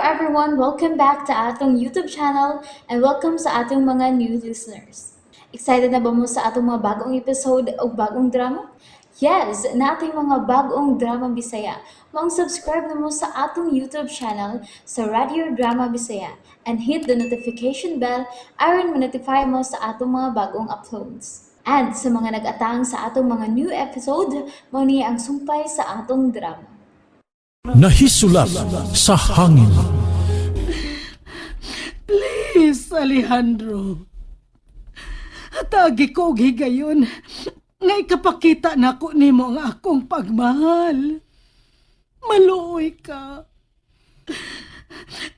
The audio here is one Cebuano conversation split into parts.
everyone! Welcome back to atong YouTube channel and welcome sa atong mga new listeners. Excited na ba mo sa atong mga bagong episode o bagong drama? Yes, nating mga bagong drama Bisaya. Maong subscribe na mo sa atong YouTube channel sa Radio Drama Bisaya and hit the notification bell aron ma-notify mo sa atong mga bagong uploads. And sa mga nag-atang sa atong mga new episode, mao ni ang sumpay sa atong drama. Nahisulat sa hangin. Please, Alejandro. Hatagi ko og higayon nga ikapakita nako nimo ang akong pagmahal. Maluoy ka.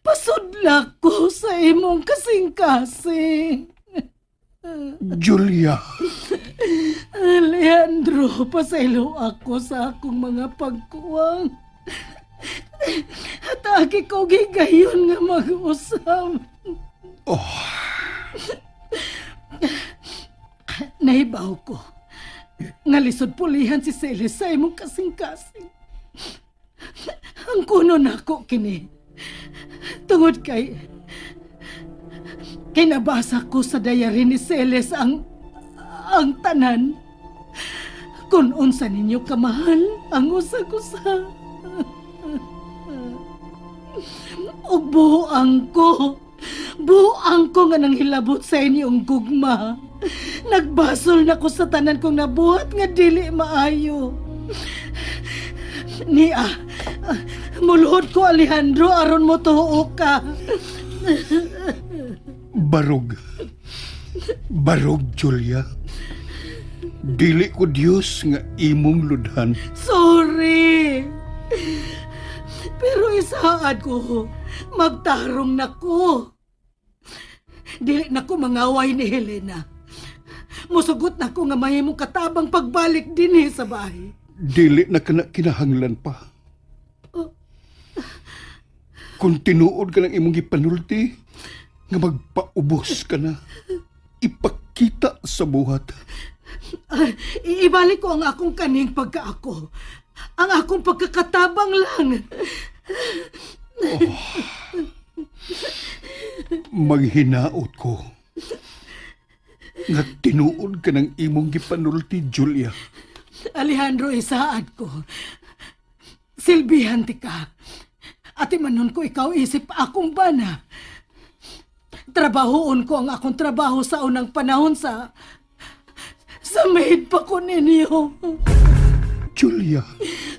Pasudla ko sa imong kasing-kasing. Julia, Alejandro, pasaylo ako sa akong mga pagkuwang. Hatagi ko og higayon nga mag-usab. Oh. Nahibaw ko nga lisod pulihan si Celes sa imong kasing-kasing. Ang kuno nako kini. Tungod kay nabasa ko sa diary ni Celes ang tanan. Kung unsa ninyo kamahal ang usag-usa. Ug buang ko. Buang ko nga nanghilabot sa inyong gugma. Nagbasol na ko sa tanan kong nabuhat nga dili maayo. Nia, muluhod ko, Alejandro, aron mo tuo ka. Barog. Barog, Julia. Dili ko Diyos nga imong ludhan. Sorry. Pero isaad ko, magtarong na ko. Dili na ko mangaway ni Helena. Musugot na ko nga mahimong katabang pagbalik dinhi sa bahay. Dili na kana kinahanglan pa. Kung tinuod ka ng imong gipanulti, nga magpaubos ka na, ipakita sa buhat. Ay, iibalik ko ang akong kaning pagkaako. Ang akong pagkakatabang lang. Maghinaot ko nga tinuod ka ng imong gipanulti, Julia. Alejandro, isaad ko. Silbihan ti ka. Ati manon ko ikaw isip akong bana. Trabahoon ko ang akong trabaho sa unang panahon sa maid pa ko ninyo. Julia,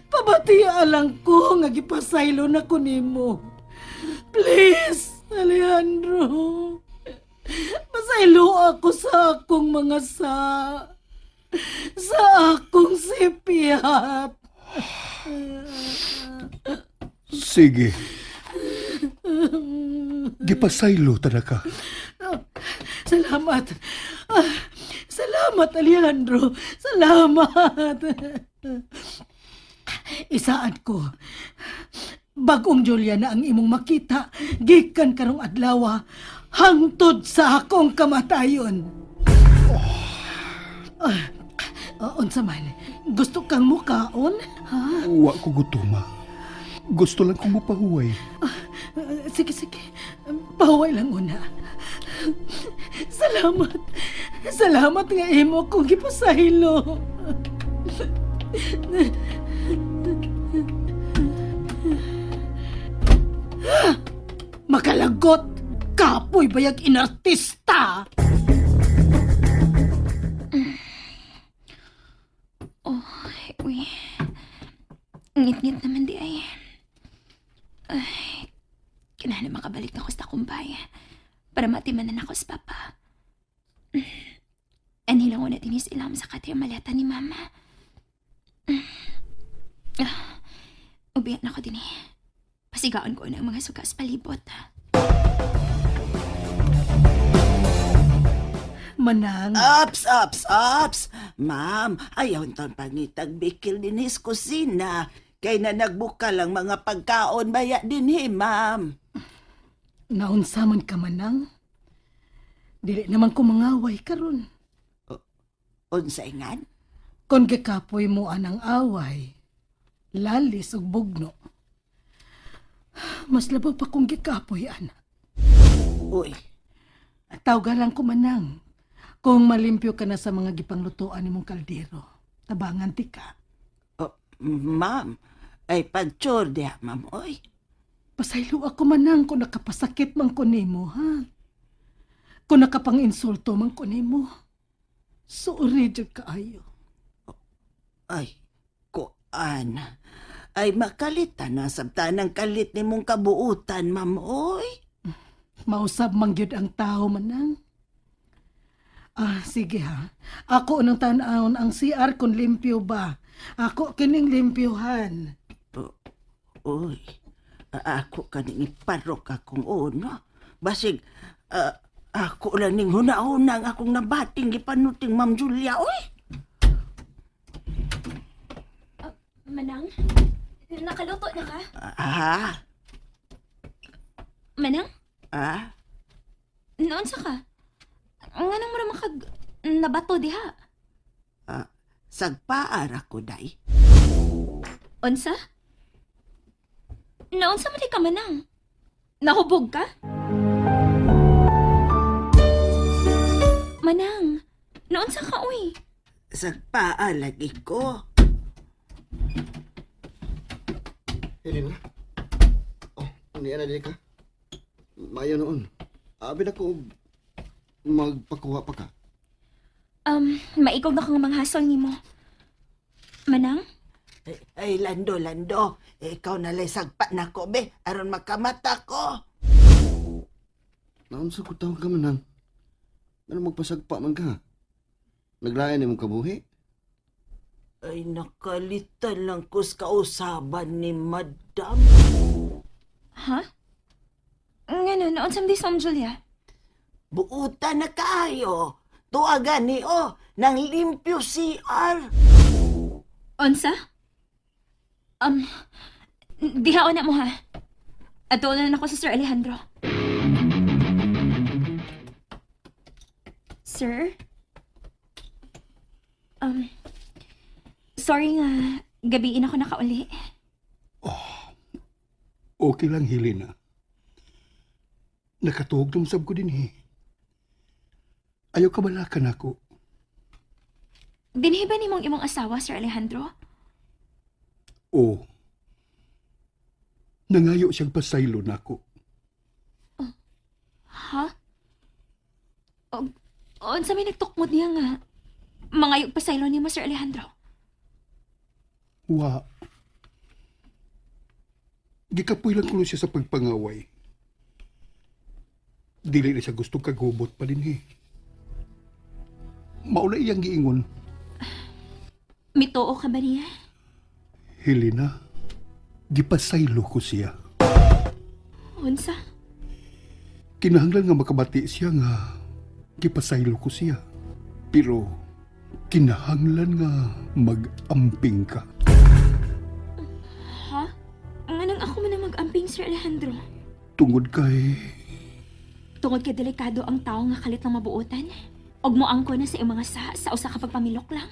Pabatiya lang ko nga gipasaylo na ko nimo. Please, Alejandro. Pasaylo ako sa akong mga sa akong sipyat. Sige. Gipasaylo ta na ka. Salamat. Ah, salamat, Alejandro. Salamat. Isaad ko. Bagong Julia na ang imong makita, gikan karong adlaw, hangtod sa akong kamatayon. Ah, unsa man, gusto kang mukaon? Ha? Wa ko gutuma. Gusto lang kong mapahuway. Ah, sige, sige. Pahuway lang una. Salamat. Salamat nga imo kong gipasaylo. Makalagot! Kapoy bayag inartista! Oh, uy. Ngit-ngit naman di ay. Ay, kinahanglan makabalik na ko sa kumbay para matimanan ako sa papa. Anhilang ko na dinis ilam sa katay maleta ni mama. Ah, ubiyan ako din eh. Pasigaon ko na ang mga suga sa palibot. Manang, Ups, ups, ups! Ma'am, ayaw ton pangitag bikil dinhi sa kusina. Kay na nagbukal ang mga pagkaon baya dinhi, ma'am. Naunsa man ka, Manang? Dili naman ko mangaway karon. Unsay ngan? Kon gikapoy mo anang away, lalis ug bugno. Mas labaw pa kong gikapoy, anak. Uy, Tawga lang ko manang. Kung malimpyo ka na sa mga gipanglutuan nimong kaldero, tabangan ti ka. Oh, ma'am, ay pagtsur diha, ma'am, oy. Pasaylo ako manang kung nakapasakit man ko nimo, ha? Kung nakapang-insulto man ko nimo. Sorry, jud kaayo. Ay, kuan. Ay, makalitan na sabta ng kalit ni mong kabuutan, ma'am, oy. Mausab man gyud ang tao manang. Ah, sige ha. Ako unang tan-awon ang CR kung limpyo ba. Ako kining limpyohan. Uy, ako kaning iparok akong una. Basig, ako lang ning huna-huna ang akong nabating gipanuting Ma'am Julia, oy. Manang? Nakaluto na ka? Ah, Manang? ah, Noon sa ka? Nganong mo naman kag nabato diha? ah, sagpaar ako, day. Unsa? Naunsa man di ka manang? Nahubog ka? Manang, naunsa ka uy? Sagpaa lagi ko. Helena? Oh, niya na di ka? Mayo noon. Abi na ko og magpakuha pa ka. Maikog na kang manghasol nimo. Manang? Ay, ay, Lando, Lando, eh, ikaw nalay sagpa na ko, be, aron makamata ko. Naunsa ko tawag ka manang. Ano magpasagpa man ka? Naglain imong kabuhi? Ay, nakalitan lang ko sa kausaban ni Madam. Ha? Ngano, naunsa man di sa Ma'am Julia? Buutan na kaayo. Tuagan ni oh, nang limpyo CR. Unsa? Um, dihaon na mo ha. Ato na ako sa Sir Alejandro. Sir? Um, sorry nga, gabiin ako nakauli. Okay lang, Helena. Nakatuog sab ko din eh. Ayaw kabalakan ako. Dinhi ba nimong imong asawa, Sir Alejandro? Oo. Nangayo siyang pasaylo nako. Ha? O, unsa may nagtukmod niya nga? Mangayog pasaylo nimo, Sir Alejandro. Wa. Gikapoy lang kuno siya sa pagpangaway. Dili na siya gusto kagubot pa din eh. Mauna iyang giingon, Mituo ka ba niya? Helena, gipasaylo ko siya. Unsa? Kinahanglan nga makabati siya nga gipasaylo ko siya. Pero kinahanglan nga mag-amping ka. Ha? Nganong ako man ang mag-amping, Sir Alejandro? Tungod kay Tungod kay delikado ang tao nga kalit ng mabuotan? Og moangko na sa iyong mga sa usa ka pagpamilok lang?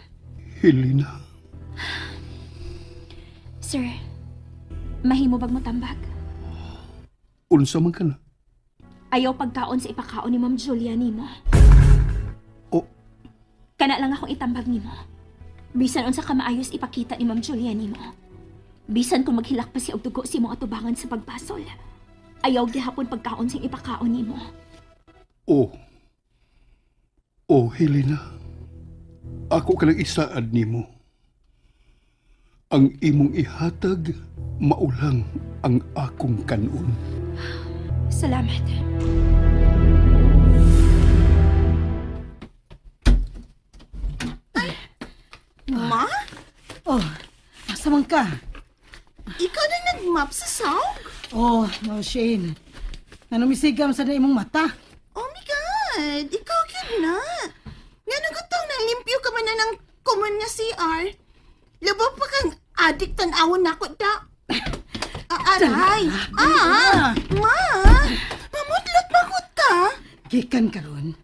Helena. Sir, mahimo bag mo tambag? Unsa man ka na? Ayaw pagkaon sa ipakaon ni Ma'am Julia nimo. O, Kana lang akong itambag nimo. Bisan unsa ka maayos ipakita ni Ma'am Julia nimo. Bisan kung maghilak pa siya og dugo sa imong atubangan sa pagbasol. Ayaw gihapon pagkaon sa ipakaon nimo. o. O, Helena. Ako ka lang isaad nimo. Ang imong ihatag, maulang ang akong kanon. Salamat. Ma? Oh, asa man ka? Ikaw na nag-map sa sound? Oh, no, Shane. Ano misigam sa na imong mata? Oh my God! Ikaw yun na! Nga nagutong nang limpyo ka man na ng common nga CR. Labaw pa kang addict tan-awon na ko da. Ah, aray! Ah! Ma! Mamudlot ba ko ta? Gikan karon,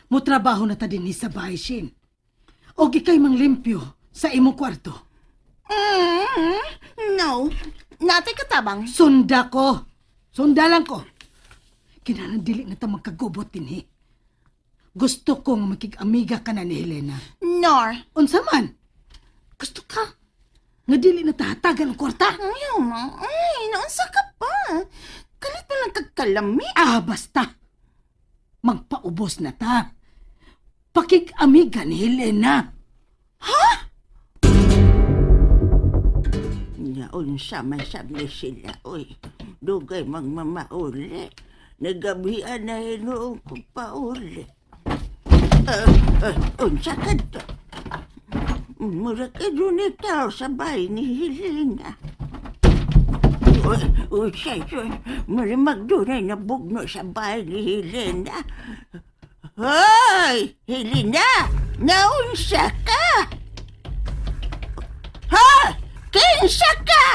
mo trabaho na ta dinhi sa bahay, Shane. O gikay mang limpyo sa imong kwarto. Mm, no. Natay katabang. Sunda ko. Sundalan ko. Kinahanglan dili na ta magkagubot dinhi. Gusto ko nga makig-amiga ka na ni Helena. Nor. Unsa man? Gusto ka? Nga dili na ta hatagan ang kwarta? Ayaw ma. Ay, naunsa ka pa. Kalit mo lang kagkalami. Ah, basta. Magpaubos na ta. Pakig-amiga ni Helena. Nga unsa man sab ni sila, oy. Dugay magmamauli. Nagabihan na hinuon ko pauli. Unsa ka to? Mura ka dun ikaw sa bahay ni Helena. Uy, uy, siya, siya. Mura magdunay na bugno sa bahay ni Helena. Hoy! Helena! Naunsa ka? Ha? Kinsa ka?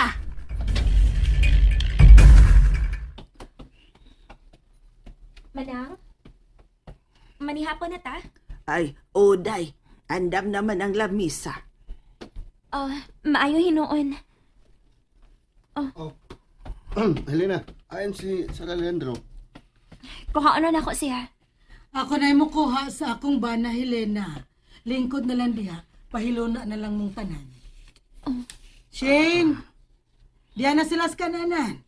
Manang? Manihapon na ta? Ay, oday. Andam naman ang lamisa. Oh, maayo hinuon. Oh. Helena, ayon si Sir Alejandro. Kuha ano na ako siya. Ako na mo kuha sa akong bana, Helena. Lingkod na lang diha. Pahiluna na lang mong tanan. Shane! Diya na sila sa kananan.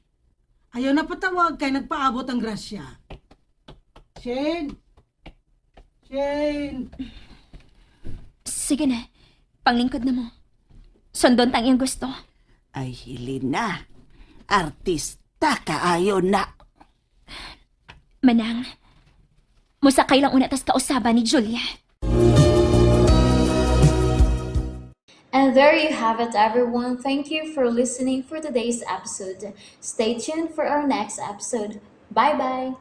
Ayaw na patawag kay nagpaabot ang grasya. Shane! Shane! Sige na. Panglingkod na mo. Sundon tang iyong gusto. Ay, Helena. Artista kaayo na. Manang, musakay lang una tas kausaban ni Julia. And there you have it, everyone. Thank you for listening for today's episode. Stay tuned for our next episode. Bye bye.